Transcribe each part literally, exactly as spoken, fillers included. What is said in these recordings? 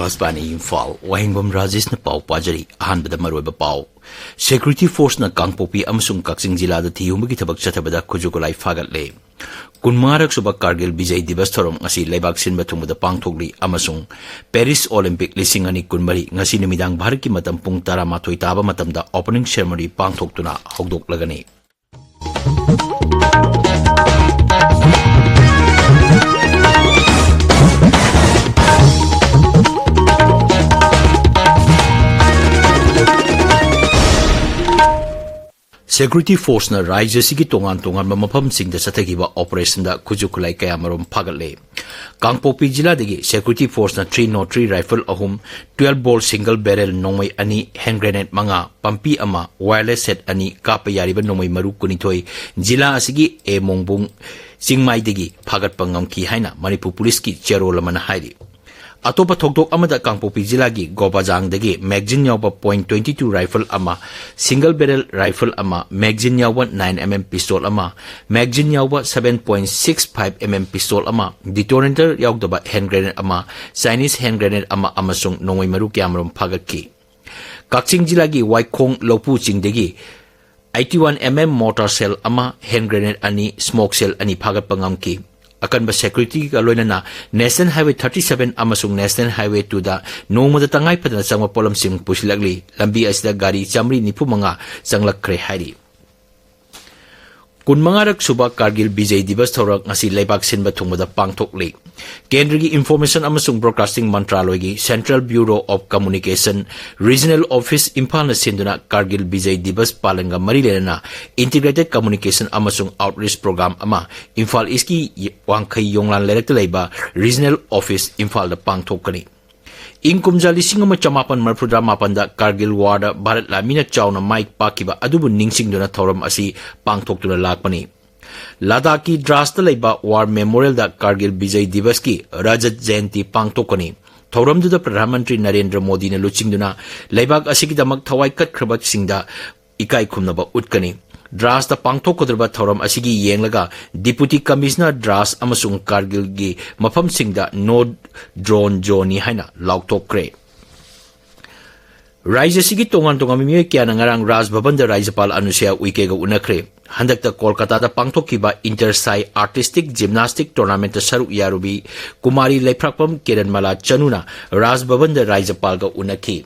ꯑꯀꯥꯁꯕꯥꯅꯤ ꯏꯝꯐꯥꯜ, ꯋꯥꯍꯦꯡꯕꯝ ꯔꯥꯖꯦꯁꯅ ꯄꯥꯎ ꯄꯥꯖꯔꯤ꯫ ꯑꯍꯥꯟꯕꯗ ꯃꯔꯨꯑꯣꯏꯕ ꯄꯥꯎ꯫ ꯁꯦꯀ꯭ꯌꯨꯔꯤꯇꯤ ꯐꯣꯔꯁꯅ ꯀꯥꯡꯄꯣꯛꯄꯤ ꯑꯃꯁꯨꯡ ꯀꯛꯆꯤꯡ ꯖꯤꯂꯥꯗ ꯊꯤꯍꯨꯝꯕꯒꯤ ꯊꯕꯛ ꯆꯠꯊꯕꯗ ꯈꯨꯠꯁꯨ ꯈꯨꯠꯂꯥꯏ ꯐꯥꯒꯠꯂꯦ꯫ ꯀꯨꯟꯃꯉꯥꯔꯛ ꯁꯨꯕ ꯀꯥꯔꯒꯤꯜ ꯕꯤꯖꯌ ꯗꯤꯕꯁ ꯊꯧꯔꯝ ꯉꯁꯤ ꯂꯩꯕꯥꯛ ꯁꯤꯟꯕ ꯊꯨꯡꯕꯗ ꯄꯥꯡꯊꯣꯛꯂꯤ ꯑꯃꯁꯨꯡ ꯄꯦꯔꯤꯁ ꯑꯣꯂꯤꯝꯄꯤꯛ ꯂꯤꯁꯤꯡ ꯑꯅꯤ ꯀꯨꯟꯃꯔꯤ ꯉꯁꯤ ꯅꯨꯃꯤꯗꯥꯡ ꯚꯥꯔꯠꯀꯤ ꯃꯇꯝ ꯄꯨꯡ ꯇꯔꯥꯃꯥꯊꯣꯏ ꯇꯥꯕ ꯃꯇꯝꯗ opening ceremony ꯄꯥꯡꯊꯣꯛꯇꯨꯅ ꯍꯧꯗꯣꯛꯂꯒꯅꯤ꯫ ꯁꯦꯀ꯭ꯌꯨꯔꯤꯇꯤ ꯐꯣꯔꯁꯅ ꯔꯥꯖ꯭ꯌ ꯑꯁꯤꯒꯤ ꯇꯣꯉꯥꯟ ꯇꯣꯉꯥꯟꯕ ꯃꯐꯝꯁꯤꯡꯗ ꯆꯠꯊꯈꯤꯕ ꯑꯣꯄꯔꯦꯁꯟꯗ ꯈꯨꯠꯁꯨ ꯈꯨꯠꯂꯥꯏ ꯀꯌꯥꯃꯔꯨꯝ ꯐꯥꯒꯠꯂꯦ꯫ ꯀꯥꯡꯄꯣꯛꯄꯤ ꯖꯤꯂꯥꯗꯒꯤ security ꯐꯣꯔꯁꯅ three nought three rifle ꯑꯍꯨꯝ, twelve bore single barrel ꯅꯣꯡꯃꯩ ꯑꯅꯤ, hand grenade ꯃꯉꯥ, ꯄꯝꯄꯤ ꯑꯃ, wireless set ꯑꯅꯤ, ꯀꯥꯞꯄ ꯌꯥꯔꯤꯕ ꯅꯣꯡꯃꯩ ꯃꯔꯨ ꯀꯨꯟꯅꯤꯊꯣꯏ ꯖꯤꯂꯥ ꯑꯁꯤꯒꯤ ꯑꯦ ꯃꯣꯡꯕꯨꯡ ꯆꯤꯡꯃꯥꯏꯗꯒꯤ ꯐꯥꯒꯠꯄ ꯉꯝꯈꯤ ꯍꯥꯏꯅ ꯃꯅꯤꯄꯨꯔ ꯄꯨꯂꯤꯁꯀꯤ ꯆꯦꯔꯣꯜ ꯑꯃꯅ ꯍꯥꯏꯔꯤ꯫ ꯑꯇꯣꯞꯄ ꯊꯧꯗꯣꯛ ꯑꯃꯗ ꯀꯥꯡꯄꯣꯛꯄꯤ ꯖꯤꯂꯥꯒꯤ ꯒꯣꯕꯥꯖꯥꯡꯗꯒꯤ magazine ꯌꯥꯎꯕ point twenty two rifle ꯑꯃ, single barrel rifle ꯑꯃ, magazine ꯌꯥꯎꯕ nine M M pistol ꯑꯃ, magazine ꯌꯥꯎꯕ seven point six five M M pistol ꯑꯃ, detonator ꯌꯥꯎꯗꯕ hand grenade ꯑꯃ, Chinese hand grenade ꯑꯃ ꯑꯃꯁꯨꯡ ꯅꯣꯡꯃꯩ ꯃꯔꯨ ꯀꯌꯥꯃꯔꯨꯝ ꯐꯥꯒꯠꯈꯤ꯫ ꯀꯛꯆꯤꯡ ꯖꯤꯂꯥꯒꯤ ꯋꯥꯏꯈꯣꯡ ꯂꯧꯄꯨ ꯆꯤꯡꯗꯒꯤ eighty one M M mortar shell ꯑꯃ, hand grenade ꯑꯅꯤ, smoke shell ꯑꯅꯤ ꯐꯥꯒꯠꯄ ꯉꯝꯈꯤ꯫ ꯑꯀꯟꯕ ꯁꯦꯀ꯭ꯌꯨꯔꯤꯇꯤꯒ ꯂꯣꯏꯅꯅ National Highway thirty seven ꯑꯃꯁꯨꯡ National Highway twoꯗ ꯅꯣꯡꯃꯗ ꯇꯉꯥꯏ ꯐꯗꯅ ꯆꯪꯕ ꯄꯣꯠꯂꯝꯁꯤꯡ ꯄꯨꯁꯤꯜꯂꯛꯂꯤ꯫ ꯂꯝꯕꯤ ꯑꯁꯤꯗ ꯒꯥꯔꯤ ꯆꯥꯃꯔꯤ ꯅꯤꯐꯨ ꯃꯉꯥ ꯆꯪꯂꯛꯈ꯭ꯔꯦ ꯍꯥꯏꯔꯤ꯫ ꯀꯨꯟꯃꯉꯥꯔꯛ ꯁꯨꯕ ꯀꯥꯔꯒꯤꯜ ꯕꯤꯖꯌ ꯗꯤꯕꯁ ꯊꯧꯔꯝ ꯉꯁꯤ ꯂꯩꯕꯥꯛ ꯁꯤꯟꯕ ꯊꯨꯡꯕꯗ ꯄꯥꯡꯊꯣꯛꯂꯤ꯫ ꯀꯦꯟꯗ꯭ꯔꯒꯤ ꯏꯟꯐꯣꯔꯃꯦꯁꯟ ꯑꯃꯁꯨꯡ ꯕ꯭ꯔꯣꯗꯀꯥꯁꯇꯤꯡ ꯃꯟꯇ꯭ꯔꯥꯂꯣꯏꯒꯤ Central Bureau of Communication Regional Office ꯏꯝꯐꯥꯜꯅ ꯁꯤꯟꯗꯨꯅ ꯀꯥꯔꯒꯤꯜ ꯕꯤꯖꯌ ꯗꯤꯕꯁ ꯄꯥꯂꯟꯒ ꯃꯔꯤ ꯂꯩꯅꯅ Integrated Communication ꯑꯃꯁꯨꯡ Outreach Program ꯑꯃ ꯏꯝꯐꯥꯜ ꯏꯁꯀꯤ ꯋꯥꯡꯈꯩ ꯌꯣꯡꯂꯥꯟ ꯂꯩꯔꯛꯇ ꯂꯩꯕ Regional Office ꯏꯝꯐꯥꯜꯗ ꯄꯥꯡꯊꯣꯛꯀꯅꯤ꯫ ꯏꯪ ꯀꯨꯝꯖꯥ ꯂꯤꯁꯤꯡ ꯑꯃ ꯆꯃꯥꯄꯟ ꯃꯔꯤꯐꯨꯇꯔꯥ ꯃꯥꯄꯟꯗ ꯀꯥꯔꯒꯤꯜ ꯋꯥꯔꯗ ꯚꯥꯔꯠ ꯂꯥꯟꯃꯤꯅ ꯆꯥꯎꯅ ꯃꯥꯏ ꯄꯥꯛꯈꯤꯕ ꯑꯗꯨꯕꯨ ꯅꯤꯡꯁꯤꯡꯗꯨꯅ ꯊꯧꯔꯝ ꯑꯁꯤ ꯄꯥꯡꯊꯣꯛꯇꯨꯅ ꯂꯥꯛꯄꯅꯤ꯫ ꯂꯗꯥꯈꯀꯤ ꯗ꯭ꯔꯥꯁꯇ ꯂꯩꯕ ꯋꯥꯔ ꯃꯦꯃꯣꯔꯤꯌꯦꯜꯗ ꯀꯥꯔꯒꯤꯜ ꯕꯤꯖꯌ ꯗꯤꯕꯁꯀꯤ ꯔꯖꯠ ꯖꯌꯟꯇꯤ ꯄꯥꯡꯊꯣꯛꯀꯅꯤ꯫ ꯊꯧꯔꯝꯗꯨꯗ ꯄ꯭ꯔꯙꯥꯟ ꯃꯟꯇ꯭ꯔꯤ ꯅꯔꯦꯟꯗ꯭ꯔ ꯃꯣꯗꯤꯅ ꯂꯨꯆꯤꯡꯗꯨꯅ ꯂꯩꯕꯥꯛ ꯑꯁꯤꯒꯤꯗꯃꯛ ꯊꯋꯥꯏ ꯀꯠꯈ꯭ꯔꯕꯁꯤꯡꯗ ꯏꯀꯥꯏ ꯈꯨꯝꯅꯕ ꯎꯠꯀꯅꯤ꯫ ꯗ꯭ꯔꯥꯁꯇ ꯄꯥꯡꯊꯣꯛꯀꯗꯧꯔꯤꯕ ꯊꯧꯔꯝ ꯑꯁꯤꯒꯤ ꯌꯦꯡꯂꯒ Deputy Commissioner ꯗ꯭ꯔꯥꯁ ꯑꯃꯁꯨꯡ ꯀꯥꯔꯒꯤꯜꯒꯤ ꯃꯐꯝꯁꯤꯡꯗ "No Drone Zone"ꯅꯤ ꯍꯥꯏꯅ ꯂꯥꯎꯊꯣꯛꯈ꯭ꯔꯦ꯫ ꯔꯥꯖ꯭ꯌ ꯑꯁꯤꯒꯤ ꯇꯣꯉꯥꯟ ꯇꯣꯉꯥꯟꯕ ꯃꯤꯑꯣꯏ ꯀꯌꯥꯅ ꯉꯔꯥꯡ ꯔꯥꯖ ꯚꯕꯟꯗ ꯔꯥꯖ꯭ꯌꯄꯥꯜ ꯑꯅꯨꯁꯨꯌꯥ ꯎꯏꯀꯦꯒ ꯎꯅꯈ꯭ꯔꯦ꯫ ꯍꯟꯗꯛꯇ ꯀꯣꯜꯀꯥꯇꯥꯗ ꯄꯥꯡꯊꯣꯛꯈꯤꯕ Inter-Side Artistic Gymnastic Tournamentꯇ ꯁꯔꯨꯛ ꯌꯥꯔꯨꯕꯤ ꯀꯨꯃꯥꯔꯤ ꯂꯩꯐ꯭ꯔꯥꯛꯄꯝ ꯀꯤꯔꯟꯃꯂꯥ ꯆꯅꯨꯅ ꯔꯥꯖ ꯚꯕꯟꯗ ꯔꯥꯖ꯭ꯌꯄꯥꯜꯒ ꯎꯅꯈꯤ꯫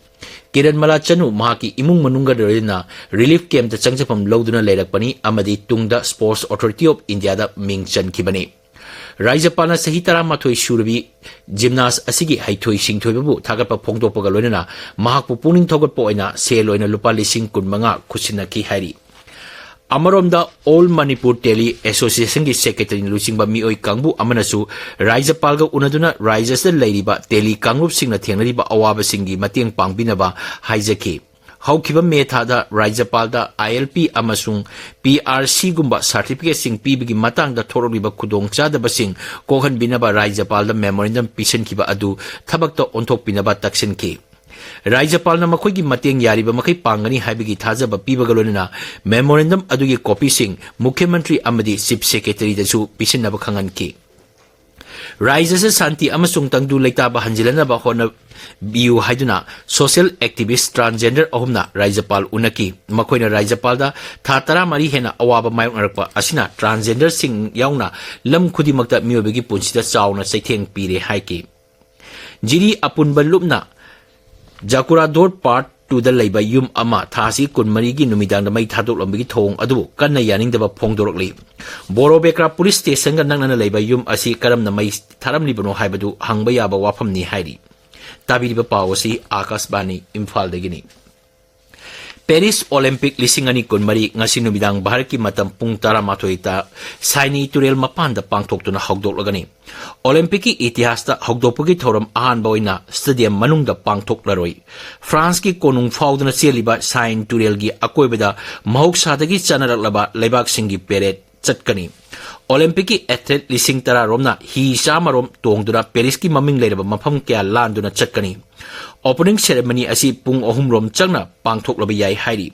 ꯀꯤꯔꯟꯃꯂꯥ ꯆꯅꯨ ꯃꯍꯥꯛꯀꯤ ꯏꯃꯨꯡ ꯃꯅꯨꯡꯒ ꯂꯣꯏꯅꯅ relief campꯇ ꯆꯪꯖꯐꯝ ꯂꯧꯗꯨꯅ ꯂꯩꯔꯛꯄꯅꯤ ꯑꯃꯗꯤ ꯇꯨꯡꯗ Sports Authority of Indiaꯗ ꯃꯤꯡ ꯆꯟꯈꯤꯕꯅꯤ꯫ ꯔꯥꯖ꯭ꯌꯄꯥꯜꯅ ꯆꯍꯤ ꯇꯔꯥꯃꯥꯊꯣꯏ ꯁꯨꯔꯕꯤ gymnast ꯑꯁꯤꯒꯤ ꯍꯩꯊꯣꯏ ꯁꯤꯡꯊꯣꯏꯕꯕꯨ ꯊꯥꯒꯠꯄ ꯐꯣꯡꯗꯣꯛꯄꯒ ꯂꯣꯏꯅꯅ ꯃꯍꯥꯛꯄꯨ ꯄꯨꯛꯅꯤꯡ ꯊꯧꯒꯠꯄ ꯑꯣꯏꯅ ꯁꯦꯜ ꯑꯣꯏꯅ ꯂꯨꯄꯥ ꯂꯤꯁꯤꯡ ꯀꯨꯟꯃꯉꯥ ꯈꯨꯠꯁꯤꯟꯅꯈꯤ ꯍꯥꯏꯔꯤ꯫ ꯑꯃꯔꯣꯝꯗ, All Manipur Tele Associationꯒꯤ secretaryꯅ ꯂꯨꯆꯤꯡꯕ ꯃꯤꯑꯣꯏ ꯀꯥꯡꯕꯨ ꯑꯃꯅꯁꯨ ꯔꯥꯖ꯭ꯌꯄꯥꯜꯒ ꯎꯅꯗꯨꯅ ꯔꯥꯖ꯭ꯌ ꯑꯁꯤꯗ ꯂꯩꯔꯤꯕ ꯇꯦꯂꯤ ꯀꯥꯡꯂꯨꯞꯁꯤꯡꯅ ꯊꯦꯡꯅꯔꯤꯕ ꯑꯋꯥꯕꯁꯤꯡꯒꯤ ꯃꯇꯦꯡ ꯄꯥꯡꯕꯤꯅꯕ ꯍꯥꯏꯖꯈꯤ꯫ ꯍꯧꯈꯤꯕ ꯃꯦ ꯊꯥꯗ ꯔꯥꯖ꯭ꯌꯄꯥꯜꯗ ILP ꯑꯃꯁꯨꯡ PRCꯒꯨꯝꯕ certificateꯁꯤꯡ ꯄꯤꯕꯒꯤ ꯃꯇꯥꯡꯗ ꯊꯣꯔꯛꯂꯤꯕ ꯈꯨꯗꯣꯡꯆꯥꯗꯕꯁꯤꯡ ꯀꯣꯛꯍꯟꯕꯤꯅꯕ ꯔꯥꯖ꯭ꯌꯄꯥꯜꯗ memorandum ꯄꯤꯁꯤꯟꯈꯤꯕ ꯑꯗꯨ ꯊꯕꯛꯇ ꯑꯣꯟꯊꯣꯛꯄꯤꯅꯕ ꯇꯛꯁꯤꯟꯈꯤ꯫ ꯔꯥꯖ꯭ꯌꯄꯥꯜꯅ ꯃꯈꯣꯏꯒꯤ ꯃꯇꯦꯡ ꯌꯥꯔꯤꯕ ꯃꯈꯩ ꯄꯥꯡꯒꯅꯤ ꯍꯥꯏꯕꯒꯤ ꯊꯥꯖꯕ ꯄꯤꯕꯒ ꯂꯣꯏꯅꯅ memorandum ꯑꯗꯨꯒꯤ copyꯁꯤꯡ ꯃꯨꯈ꯭ꯌ ꯃꯟꯇ꯭ꯔꯤ ꯑꯃꯗꯤ Chief Secretaryꯗꯁꯨ ꯄꯤꯁꯤꯟꯅꯕ ꯈꯪꯍꯟꯈꯤ꯫ ꯔꯥꯖ꯭ꯌ ꯑꯁꯤ ꯁꯥꯟꯇꯤ ꯑꯃꯁꯨꯡ ꯇꯪꯗꯨ ꯂꯩꯇꯥꯕ ꯍꯟꯖꯤꯜꯍꯟꯅꯕ ꯍꯣꯠꯅꯕꯤꯌꯨ ꯍꯥꯏꯗꯨꯅ social activist transgender ꯑꯍꯨꯝꯅ ꯔꯥꯖ꯭ꯌꯄꯥꯜ ꯎꯅꯈꯤ꯫ ꯃꯈꯣꯏꯅ ꯔꯥꯖ꯭ꯌꯄꯥꯜꯗ ꯊꯥ ꯇꯔꯥꯃꯔꯤ ꯍꯦꯟꯅ ꯑꯋꯥꯕ ꯃꯥꯌꯣꯛꯅꯔꯛꯄ ꯑꯁꯤꯅ transgenderꯁꯤꯡ ꯌꯥꯎꯅ ꯂꯝ ꯈꯨꯗꯤꯡꯃꯛꯇ ꯃꯤꯑꯣꯏꯕꯒꯤ ꯄꯨꯟꯁꯤꯗ ꯆꯥꯎꯅ ꯆꯩꯊꯦꯡ ꯄꯤꯔꯦ ꯍꯥꯏꯈꯤ꯫ ꯖꯤꯔꯤ ꯑꯄꯨꯟꯕ ꯂꯨꯞꯅ ꯖꯀꯨꯔꯥꯗꯣꯔ Part Twoꯗ ꯂꯩꯕ ꯌꯨꯝ ꯑꯃ ꯊꯥ ꯑꯁꯤ ꯀꯨꯟꯃꯔꯤꯒꯤ ꯅꯨꯃꯤꯗꯥꯡꯗ ꯃꯩ ꯊꯥꯗꯣꯛꯂꯝꯕꯒꯤ ꯊꯧꯑꯣꯡ ꯑꯗꯨꯕꯨ ꯀꯟꯅ ꯌꯥꯅꯤꯡꯗꯕ ꯐꯣꯡꯗꯣꯔꯛꯂꯤ꯫ ꯕꯣꯔꯣꯕꯦꯀ꯭ꯔꯥ police stationꯒ ꯅꯛꯅꯅ ꯂꯩꯕ ꯌꯨꯝ ꯑꯁꯤ ꯀꯔꯝꯅ ꯃꯩ ꯊꯥꯔꯝꯂꯤꯕꯅꯣ ꯍꯥꯏꯕꯗꯨ ꯍꯪꯕ ꯌꯥꯕ ꯋꯥꯐꯝꯅꯤ ꯍꯥꯏꯔꯤ꯫ ꯇꯥꯕꯤꯔꯤꯕ ꯄꯥꯎ ꯑꯁꯤ ꯑꯥꯀꯥꯁꯕꯥꯅꯤ ꯏꯝꯐꯥꯜꯗꯒꯤꯅꯤ꯫ Paris Olympic ꯂꯤꯁꯤꯡ ꯑꯅꯤ ꯀꯨꯟꯃꯔꯤ ꯉꯁꯤ ꯅꯨꯃꯤꯗꯥꯡ ꯚꯥꯔꯠꯀꯤ ꯃꯇꯝ ꯄꯨꯡ ꯇꯔꯥꯃꯥꯊꯣꯏꯗ ꯁꯥꯏꯅꯤ ꯇꯨꯔꯦꯜ ꯃꯄꯥꯟꯗ ꯄꯥꯡꯊꯣꯛꯇꯨꯅ ꯍꯧꯗꯣꯛꯂꯒꯅꯤ꯫ Olympicꯀꯤ ꯏꯇꯤꯍꯥꯁꯇ ꯍꯧꯗꯣꯛꯄꯒꯤ ꯊꯧꯔꯝ ꯑꯍꯥꯟꯕ ꯑꯣꯏꯅ stadium ꯃꯅꯨꯡꯗ ꯄꯥꯡꯊꯣꯛꯂꯔꯣꯏ꯫ Franceꯀꯤ ꯀꯣꯅꯨꯡ ꯐꯥꯎꯗꯨꯅ ꯆꯦꯜꯂꯤꯕ Seine ꯇꯨꯔꯦꯜꯒꯤ ꯑꯀꯣꯏꯕꯗ ꯃꯍꯧꯁꯥꯗꯒꯤ ꯆꯠꯅꯔꯛꯂꯕ ꯂꯩꯕꯥꯛꯁꯤꯡꯒꯤ parade ꯆꯠꯀꯅꯤ꯫ Olympicꯀꯤ athlete ꯂꯤꯁꯤꯡ ꯇꯔꯥ ꯔꯣꯝꯅ ꯍꯤ ꯆꯥꯝꯃ ꯔꯣꯝ ꯇꯣꯡꯗꯨꯅ Parisꯀꯤ ꯃꯃꯤꯡ ꯂꯩꯔꯕ ꯃꯐꯝ ꯀꯌꯥ ꯂꯥꯟꯗꯨꯅ ꯆꯠꯀꯅꯤ꯫ Opening ceremony ꯑꯁꯤ ꯄꯨꯡ ꯑꯍꯨꯝ ꯔꯣꯝ ꯆꯪꯅ ꯄꯥꯡꯊꯣꯛꯂꯕ ꯌꯥꯏ ꯍꯥꯏꯔꯤ꯫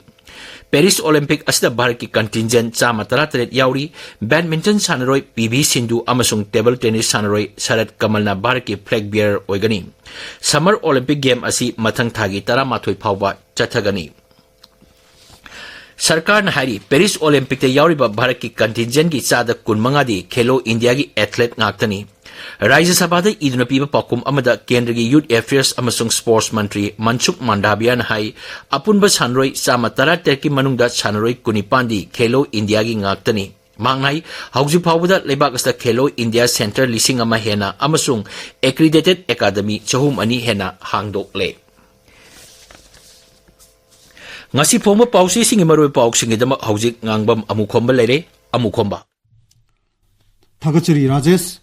ꯄꯦꯔꯤꯁ ꯑꯣꯂꯤꯝꯄꯤꯛ ꯑꯁꯤꯗ ꯚꯥꯔꯠꯀꯤ contingent ꯆꯥꯝꯃ ꯇꯔꯥꯇꯔꯦꯠ ꯌꯥꯎꯔꯤ꯫ Badminton ꯁꯥꯟꯅꯔꯣꯏ ꯄꯤ ꯚꯤ ꯁꯤꯟꯙꯨ ꯑꯃꯁꯨꯡ table tennis ꯁꯥꯟꯅꯔꯣꯏ ꯁꯔꯠ ꯀꯃꯜꯅ ꯚꯥꯔꯠꯀꯤ flag bearer ꯑꯣꯏꯒꯅꯤ꯫ Summer Olympic Game ꯑꯁꯤ ꯃꯊꯪ ꯊꯥꯒꯤ ꯇꯔꯥꯃꯥꯊꯣꯏ ꯐꯥꯎꯕ ꯆꯠꯊꯒꯅꯤ꯫ ꯁꯔꯀꯥꯔꯅ ꯍꯥꯏꯔꯤ, ꯄꯦꯔꯤꯁ ꯑꯣꯂꯤꯝꯄꯤꯛꯇ ꯌꯥꯎꯔꯤꯕ ꯚꯥꯔꯠꯀꯤ contingentꯀꯤ ꯆꯥꯗ ꯀꯨꯟꯃꯉꯥꯗꯤ ꯈꯦꯂꯣ ꯏꯟꯗꯤꯌꯥꯒꯤ athlete ꯉꯥꯛꯇꯅꯤ꯫ ꯔꯥꯖ꯭ꯌ ꯁꯚꯥꯗ ꯏꯗꯨꯅ ꯄꯤꯕ ꯄꯥꯎꯈꯨꯝ ꯑꯃꯗ ꯀꯦꯟꯗ꯭ꯔꯒꯤ Youth Affairs ꯑꯃꯁꯨꯡ Sports ꯃꯟꯇ꯭ꯔꯤ ꯃꯟꯁꯨꯈ ꯃꯥꯟꯗꯥꯚꯤꯌꯥꯅ ꯍꯥꯏ, ꯑꯄꯨꯟꯕ ꯁꯥꯟꯅꯔꯣꯏ ꯆꯥꯝꯃ ꯇꯔꯥꯇꯔꯦꯠꯀꯤ ꯃꯅꯨꯡꯗ ꯁꯥꯟꯅꯔꯣꯏ ꯀꯨꯟꯅꯤꯄꯥꯟꯗꯤ ꯈꯦꯂꯣ ꯏꯟꯗꯤꯌꯥꯒꯤ ꯉꯥꯛꯇꯅꯤ꯫ ꯃꯍꯥꯛꯅ ꯍꯥꯏ, ꯍꯧꯖꯤꯛ ꯐꯥꯎꯕꯗ ꯂꯩꯕꯥꯛ ꯑꯁꯤꯗ ꯈꯦꯂꯣ ꯏꯟꯗꯤꯌꯥ centre ꯂꯤꯁꯤꯡ ꯑꯃ ꯍꯦꯟꯅ ꯑꯃꯁꯨꯡ accredited academy ꯆꯍꯨꯝ ꯑꯅꯤ ꯍꯦꯟꯅ ꯍꯥꯡꯗꯣꯛꯂꯦ꯫ ꯉꯁꯤ ꯐꯣꯡꯕ ꯄꯥꯎꯆꯦꯁꯤꯡꯒꯤ ꯃꯔꯨꯑꯣꯏꯕ ꯄꯥꯎꯁꯤꯡꯒꯤꯗꯃꯛ ꯍꯧꯖꯤꯛ ꯉꯥꯡꯕꯝ ꯑꯃꯨꯈꯣꯝꯕ ꯂꯩꯔꯦ꯫ ꯑꯃꯨꯈꯣꯝꯕ꯫ ꯊꯥꯒꯠꯆꯔꯤ ꯔꯥꯖꯦꯁ꯫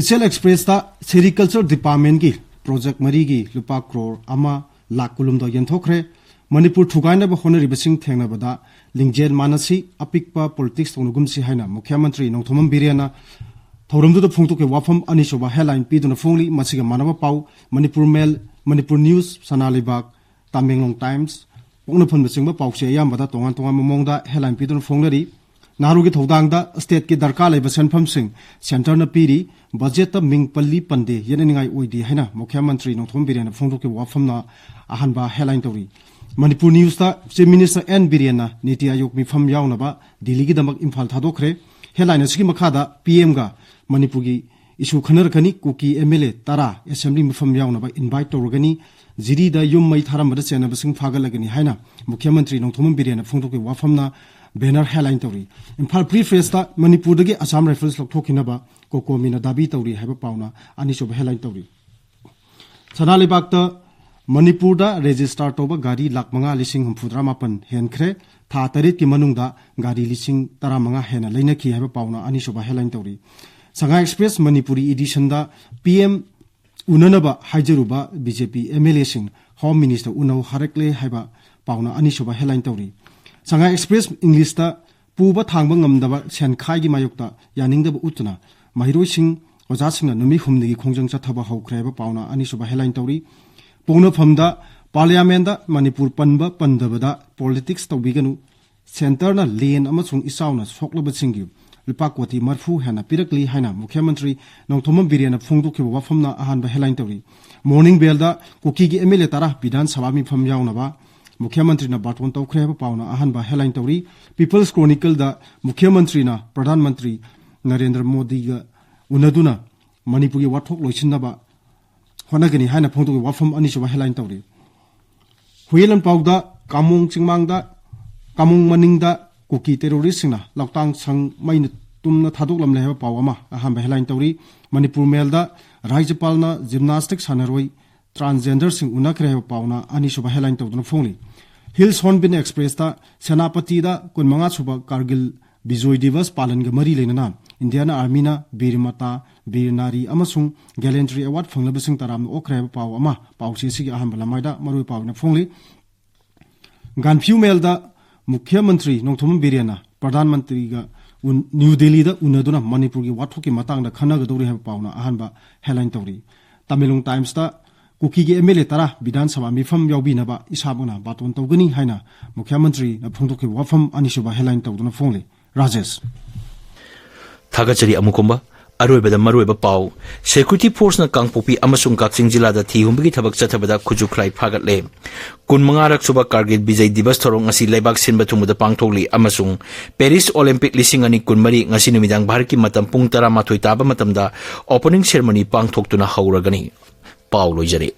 ꯏꯆꯦꯜ ꯑꯦꯛꯁꯄ꯭ꯔꯦꯁꯇ ꯁꯦꯔꯤꯀꯜꯆꯔ ꯗꯤꯄꯥꯔꯠꯃꯦꯟꯒꯤ ꯄ꯭ꯔꯣꯖꯦꯛ ꯃꯔꯤꯒꯤ ꯂꯨꯄꯥ ꯀ꯭ꯔꯣꯔ ꯑꯃ ꯂꯥꯈ ꯀꯨꯟꯍꯨꯝꯗꯣꯏ ꯌꯦꯟꯊꯣꯛꯈ꯭ꯔꯦ꯫ ꯃꯅꯤꯄꯨꯔ ꯊꯨꯒꯥꯏꯅꯕ ꯍꯣꯠꯅꯔꯤꯕꯁꯤꯡ ꯊꯦꯡꯅꯕꯗ ꯂꯤꯡꯖꯦꯜ ꯃꯥꯟꯅꯁꯤ, ꯑꯄꯤꯛꯄ ꯄꯣꯂꯤꯇꯤꯛꯁ ꯇꯧꯅꯒꯨꯝꯁꯤ ꯍꯥꯏꯅ ꯃꯨꯈ꯭ꯌ ꯃꯟꯇ꯭ꯔꯤ ꯅꯣꯡꯊꯣꯝꯕꯝ ꯕꯤꯔꯦꯟꯅ ꯊꯧꯔꯝꯗꯨꯗ ꯐꯣꯡꯗꯣꯛꯈꯤꯕ ꯋꯥꯐꯝ ꯑꯅꯤꯁꯨꯕ headline ꯄꯤꯗꯨꯅ ꯐꯣꯡꯂꯤ꯫ ꯃꯁꯤꯒ ꯃꯥꯟꯅꯕ ꯄꯥꯎ, ꯃꯅꯤꯄꯨꯔ ꯃꯦꯜ, ꯃꯅꯤꯄꯨꯔ ꯅ꯭ꯌꯨꯁ, ꯁꯅꯥ ꯂꯩꯕꯥꯛ, ꯇꯃꯦꯡꯂꯣꯡ ꯇꯥꯏꯝꯁ, ꯄꯣꯛꯅꯐꯝꯅꯆꯤꯡꯕ ꯄꯥꯎꯆꯦ ꯑꯌꯥꯝꯕꯗ ꯇꯣꯉꯥꯟ ꯇꯣꯉꯥꯟꯕ ꯃꯑꯣꯡꯗ headline ꯄꯤꯗꯨꯅ ꯐꯣꯡꯅꯔꯤ꯫ ꯅꯍꯥꯔꯣꯜꯒꯤ ꯊꯧꯗꯥꯡꯗ stateꯀꯤ ꯗꯔꯀꯥꯔ ꯂꯩꯕ ꯁꯦꯟꯐꯝꯁꯤꯡ centreꯅ ꯄꯤꯔꯤ꯫ ꯕꯖꯦꯠꯇ ꯃꯤꯡ ꯄꯜꯂꯤ ꯄꯟꯗꯦ ꯌꯦꯠꯅꯅꯤꯡꯉꯥꯏ ꯑꯣꯏꯗꯦ ꯍꯥꯏꯅ ꯃꯨꯈ꯭ꯌ ꯃꯟꯇ꯭ꯔꯤ ꯅꯣꯡꯊꯣꯝꯕꯝ ꯕꯤꯔꯦꯟꯅ ꯐꯣꯡꯗꯣꯛꯈꯤꯕ ꯋꯥꯐꯝꯅ ꯑꯍꯥꯟꯕ headline ꯇꯧꯔꯤ꯫ ꯃꯅꯤꯄꯨꯔ ꯅ꯭ꯌꯨꯁꯇ Chief Minister ꯑꯦꯟ ꯕꯤꯔꯦꯟꯅ ꯅꯤꯇꯤ ꯑꯥꯌꯣꯒ ꯃꯤꯐꯝ ꯌꯥꯎꯅꯕ ꯗꯤꯜꯂꯤꯒꯤꯗꯃꯛ ꯏꯝꯐꯥꯜ ꯊꯥꯗꯣꯛꯈ꯭ꯔꯦ꯫ Headline ꯑꯁꯤꯒꯤ ꯃꯈꯥꯗ ꯄꯤ ꯑꯦꯝꯒ ꯃꯅꯤꯄꯨꯔꯒꯤ issue ꯈꯟꯅꯔꯛꯀꯅꯤ, ꯀꯨꯀꯤ ꯑꯦꯝ ꯑꯦꯜ ꯑꯦ ꯇꯔꯥ assembly ꯃꯤꯐꯝ ꯌꯥꯎꯅꯕ invite ꯇꯧꯔꯒꯅꯤ, ꯖꯤꯔꯤꯗ ꯌꯨꯝ ꯃꯩ ꯊꯥꯔꯝꯕꯗ ꯆꯦꯟꯅꯕꯁꯤꯡ ꯐꯥꯒꯠꯂꯒꯅꯤ ꯍꯥꯏꯅ ꯃꯨꯈ꯭ꯌ ꯃꯟꯇ꯭ꯔꯤ ꯅꯣꯡꯊꯣꯝꯕꯝ ꯕꯤꯔꯦꯟꯅ ꯐꯣꯡꯗꯣꯛꯈꯤꯕ ꯋꯥꯐꯝꯅ banner headline ꯇꯧꯔꯤ꯫ ꯏꯝꯐꯥꯜ Free Pressꯇ ꯃꯅꯤꯄꯨꯔꯗꯒꯤ Assam Rifles ꯂꯧꯊꯣꯛꯈꯤꯅꯕ ꯀꯣꯀꯣꯃꯤꯅ ꯗꯥꯕꯤ ꯇꯧꯔꯤ ꯍꯥꯏꯕ ꯄꯥꯎꯅ ꯑꯅꯤꯁꯨꯕ headline ꯇꯧꯔꯤ꯫ ꯁꯅꯥ ꯂꯩꯕꯥꯛꯇ ꯃꯅꯤꯄꯨꯔꯗ register ꯇꯧꯕ ꯒꯥꯔꯤ ꯂꯥꯈ ꯃꯉꯥ ꯂꯤꯁꯤꯡ ꯍꯨꯝꯐꯨꯇꯔꯥ ꯃꯥꯄꯟ ꯍꯦꯟꯈ꯭ꯔꯦ꯫ ꯊꯥ ꯇꯔꯦꯠꯀꯤ ꯃꯅꯨꯡꯗ ꯒꯥꯔꯤ ꯂꯤꯁꯤꯡ ꯇꯔꯥꯃꯉꯥ ꯍꯦꯟꯅ ꯂꯩꯅꯈꯤ ꯍꯥꯏꯕ ꯄꯥꯎꯅ ꯑꯅꯤꯁꯨꯕ headline ꯇꯧꯔꯤ꯫ ꯁꯉꯥꯏ Express ꯃꯅꯤꯄꯨꯔꯤ editionꯗ ꯄꯤ ꯑꯦꯝ ꯎꯅꯅꯕ ꯍꯥꯏꯖꯔꯨꯕ B J P M L ꯑꯦꯁꯤꯡ Home Minister ꯎꯅꯧ ꯍꯥꯏꯔꯛꯂꯦ ꯍꯥꯏꯕ ꯄꯥꯎꯅ ꯑꯅꯤꯁꯨꯕ headline ꯇꯧꯔꯤ꯫ ꯁꯉꯥꯏ Express Englishꯇ ꯄꯨꯕ ꯊꯥꯡꯕ ꯉꯝꯗꯕ ꯁꯦꯟꯈꯥꯏꯒꯤ ꯃꯥꯌꯣꯛꯇ ꯌꯥꯅꯤꯡꯗꯕ ꯎꯠꯇꯨꯅ ꯃꯍꯩꯔꯣꯏꯁꯤꯡ, ꯑꯣꯖꯥꯁꯤꯡꯅ ꯅꯨꯃꯤꯠ ꯍꯨꯝꯅꯤꯒꯤ ꯈꯣꯡꯖꯪ ꯆꯠꯊꯕ ꯍꯧꯈ꯭ꯔꯦ ꯍꯥꯏꯕ ꯄꯥꯎꯅ ꯑꯅꯤꯁꯨꯕ headline ꯇꯧꯔꯤ꯫ ꯄꯣꯛꯅꯐꯝꯗ ꯄꯥꯔꯂꯤꯌꯥꯃꯦꯟꯗ ꯃꯅꯤꯄꯨꯔ ꯄꯟꯕ ꯄꯟꯗꯕꯗ ꯄꯣꯂꯤꯇꯤꯛꯁ ꯇꯧꯕꯤꯒꯅꯨ, ꯁꯦꯟꯇꯔꯅ ꯂꯦꯟ ꯑꯃꯁꯨꯡ ꯏꯆꯥꯎꯅ ꯁꯣꯛꯂꯕꯁꯤꯡꯒꯤ ꯂꯨꯄꯥ ꯀꯣꯇꯤ ꯃꯔꯤꯐꯨ ꯍꯦꯟꯅ ꯄꯤꯔꯛꯂꯤ ꯍꯥꯏꯅ ꯃꯨꯈ꯭ꯌ ꯃꯟꯇ꯭ꯔꯤ ꯅꯣꯡꯊꯣꯝꯕꯝ ꯕꯤꯔꯦꯟꯅ ꯐꯣꯡꯗꯣꯛꯈꯤꯕ ꯋꯥꯐꯝꯅ ꯑꯍꯥꯟꯕ ꯍꯦꯗꯂꯥꯏꯟ ꯇꯧꯔꯤ꯫ ꯃꯣꯔꯅꯤꯡ ꯕꯦꯜꯗ ꯀꯨꯀꯤꯒꯤ ꯑꯦꯝ ꯑꯦꯜ ꯑꯦ ꯇꯔꯥ ꯕꯤꯙꯥꯟ ꯁꯚꯥ ꯃꯤꯐꯝ ꯌꯥꯎꯅꯕ ꯃꯨꯈ꯭ꯌ ꯃꯟꯇ꯭ꯔꯤꯅ ꯕꯥꯔꯇꯣꯟ ꯇꯧꯈ꯭ꯔꯦ ꯍꯥꯏꯕ ꯄꯥꯎꯅ ꯑꯍꯥꯟꯕ ꯍꯦꯗꯂꯥꯏꯟ ꯇꯧꯔꯤ꯫ ꯄꯤꯄꯜꯁ ꯀ꯭ꯔꯣꯅꯤꯀꯜꯗ ꯃꯨꯈ꯭ꯌ ꯃꯟꯇ꯭ꯔꯤꯅ ꯄ꯭ꯔꯙꯥꯟ ꯃꯟꯇ꯭ꯔꯤ ꯅꯔꯦꯟꯗ꯭ꯔ ꯃꯣꯗꯤꯒ ꯎꯅꯗꯨꯅ ꯃꯅꯤꯄꯨꯔꯒꯤ ꯋꯥꯊꯣꯛ ꯂꯣꯏꯁꯤꯟꯅꯕ ꯍꯣꯠꯅꯒꯅꯤ ꯍꯥꯏꯅ ꯐꯣꯡꯗꯣꯛꯈꯤꯕ ꯋꯥꯐꯝ ꯑꯅꯤꯁꯨꯕ ꯍꯦꯗꯂꯥꯏꯟ ꯇꯧꯔꯤ꯫ ꯍꯨꯏꯌꯦꯟ ꯂꯥꯟꯄꯥꯎꯗ ꯀꯥꯃꯣꯡ ꯆꯤꯡꯃꯥꯡꯗ, ꯀꯥꯃꯣꯡ ꯃꯅꯤꯡꯗ ꯀꯨꯀꯤ ꯇꯦꯔꯣꯔꯤꯁꯁꯤꯡꯅ ꯂꯧꯇꯥꯡ ꯁꯪ ꯃꯩꯅ ꯇꯨꯝꯅ ꯊꯥꯗꯣꯛꯂꯝꯂꯦ ꯍꯥꯏꯕ ꯄꯥꯎ ꯑꯃ ꯑꯍꯥꯟꯕ ꯍꯦꯗꯂꯥꯏꯟ ꯇꯧꯔꯤ꯫ ꯃꯅꯤꯄꯨꯔ ꯃꯦꯜꯗ ꯔꯥꯖ꯭ꯌꯄꯥꯜꯅ ꯖꯤꯝꯅꯥꯁꯇꯤꯛ ꯁꯥꯟꯅꯔꯣꯏ ꯇ꯭ꯔꯥꯟꯁꯖꯦꯟꯗꯔꯁꯤꯡ ꯎꯅꯈ꯭ꯔꯦ ꯍꯥꯏꯕ ꯄꯥꯎꯅ ꯑꯅꯤꯁꯨꯕ ꯍꯦꯗꯂꯥꯏꯟ ꯇꯧꯗꯨꯅ ꯐꯣꯡꯂꯤ꯫ ꯍꯤꯜꯁ ꯍꯣꯔꯟꯕꯤꯜ ꯑꯦꯛꯁꯄ꯭ꯔꯦꯁꯇ ꯁꯦꯅꯥꯄꯇꯤꯗ ꯀꯨꯟꯃꯉꯥ ꯁꯨꯕ ꯀꯥꯔꯒꯤꯜ ꯕꯤꯖꯣꯏ ꯗꯤꯕꯁ ꯄꯥꯂꯟꯒ ꯃꯔꯤ ꯂꯩꯅꯅ ꯏꯟꯗꯤꯌꯥꯟ ꯑꯥꯔꯃꯤꯅ ꯕꯤꯔ ꯃꯇꯥ, ꯕꯤꯔ ꯅꯥꯔꯤ ꯑꯃꯁꯨꯡ ꯒꯦꯂꯦꯟꯇ꯭ꯔꯤ ꯑꯦꯋꯥꯔꯗ ꯐꯪꯂꯕꯁꯤꯡ ꯇꯔꯥꯝꯅ ꯑꯣꯛꯈ꯭ꯔꯦ ꯍꯥꯏꯕ ꯄꯥꯎ ꯑꯃ ꯄꯥꯎꯆꯦꯁꯤꯒꯤ ꯑꯍꯥꯟꯕ ꯂꯃꯥꯏꯗ ꯃꯔꯨꯑꯣꯏ ꯄꯥꯎ ꯑꯣꯏꯅ ꯐꯣꯡꯂꯤ꯫ ꯒꯥꯟꯐꯤꯌꯨ ꯃꯦꯜꯗ ꯃꯨꯈ꯭ꯌ ꯃꯟꯇ꯭ꯔꯤ ꯅꯣꯡꯊꯣꯝꯕꯝ ꯕꯤꯔꯦꯟꯅ ꯄ꯭ꯔꯙꯥꯟ ꯃꯟꯇ꯭ꯔꯤꯒ ꯎꯟ-, ꯅ꯭ꯌꯨ ꯗꯦꯜꯂꯤꯗ ꯎꯅꯗꯨꯅ ꯃꯅꯤꯄꯨꯔꯒꯤ ꯋꯥꯊꯣꯛꯀꯤ ꯃꯇꯥꯡꯗ ꯈꯟꯅꯒꯗꯧꯔꯤ ꯍꯥꯏꯕ ꯄꯥꯎꯅ ꯑꯍꯥꯟꯕ ꯍꯦꯗꯂꯥꯏꯟ ꯇꯧꯔꯤ꯫ ꯇꯃꯦꯡꯂꯣꯡ ꯇꯥꯏꯝꯁꯇ ꯀꯨꯀꯤꯒꯤ ꯑꯦꯝ ꯑꯦꯜ ꯑꯦ ꯇꯔꯥ ꯕꯤꯙꯥꯟ ꯁꯚꯥ ꯃꯤꯐꯝ ꯌꯥꯎꯕꯤꯅꯕ ꯏꯁꯥꯃꯛꯅ ꯕꯥꯇꯣꯟ ꯇꯧꯒꯅꯤ ꯍꯥꯏꯅ ꯃꯨꯈ꯭ꯌ ꯃꯟꯇ꯭ꯔꯤꯅ ꯐꯣꯡꯗꯣꯛꯈꯤꯕ ꯋꯥꯐꯝ ꯑꯅꯤꯁꯨꯕ ꯍꯦꯗꯂꯥꯏꯟ ꯇꯧꯗꯨꯅ ꯐꯣꯡꯂꯤ꯫ ꯔꯥꯖꯦꯁ꯫ ꯊꯥꯒꯠꯆꯔꯤ ꯑꯃꯨꯛꯀꯨꯝꯕ꯫ ꯑꯔꯣꯏꯕꯗ ꯃꯔꯨꯑꯣꯏꯕ ꯄꯥꯎ, ꯁꯦꯀ꯭ꯌꯨꯔꯤꯇꯤ ꯐꯣꯔꯁꯅ ꯀꯥꯡꯄꯣꯛꯄꯤ ꯑꯃꯁꯨꯡ ꯀꯛꯆꯤꯡ ꯖꯤꯂꯥꯗ ꯊꯤ ꯍꯨꯝꯕꯒꯤ ꯊꯕꯛ ꯆꯠꯊꯕꯗ ꯈꯨꯠꯁꯨ ꯈꯨꯠꯂꯥꯏ ꯐꯥꯒꯠꯂꯦ꯫ ꯀꯨꯟꯃꯉꯥꯔꯛ ꯁꯨꯕ ꯀꯥꯔꯒꯤꯜ ꯕꯤꯖꯩ ꯗꯤꯕꯁ ꯊꯧꯔꯝ ꯉꯁꯤ ꯂꯩꯕꯥꯛ ꯁꯤꯟꯕ ꯊꯨꯡꯕꯗ ꯄꯥꯡꯊꯣꯛꯂꯤ ꯑꯃꯁꯨꯡ ꯄꯦꯔꯤꯁ ꯑꯣꯂꯤꯝꯄꯤꯛ ꯂꯤꯁꯤꯡ ꯑꯅꯤ ꯀꯨꯟꯃꯔꯤ ꯉꯁꯤ ꯅꯨꯃꯤꯗꯥꯡ ꯚꯥꯔꯠꯀꯤ ꯃꯇꯝ ꯄꯨꯡ ꯇꯔꯥꯃꯥꯊꯣꯏ ꯇꯥꯕ ꯃꯇꯝꯗ ꯑꯣꯄꯅꯤꯡ ꯁꯦꯔꯃꯣꯅꯤ ꯄꯥꯡꯊꯣꯛꯇꯨꯅ ꯍꯧꯔꯒꯅꯤ꯫ ꯄꯥꯎ ꯂꯣꯏꯖꯔꯦ꯫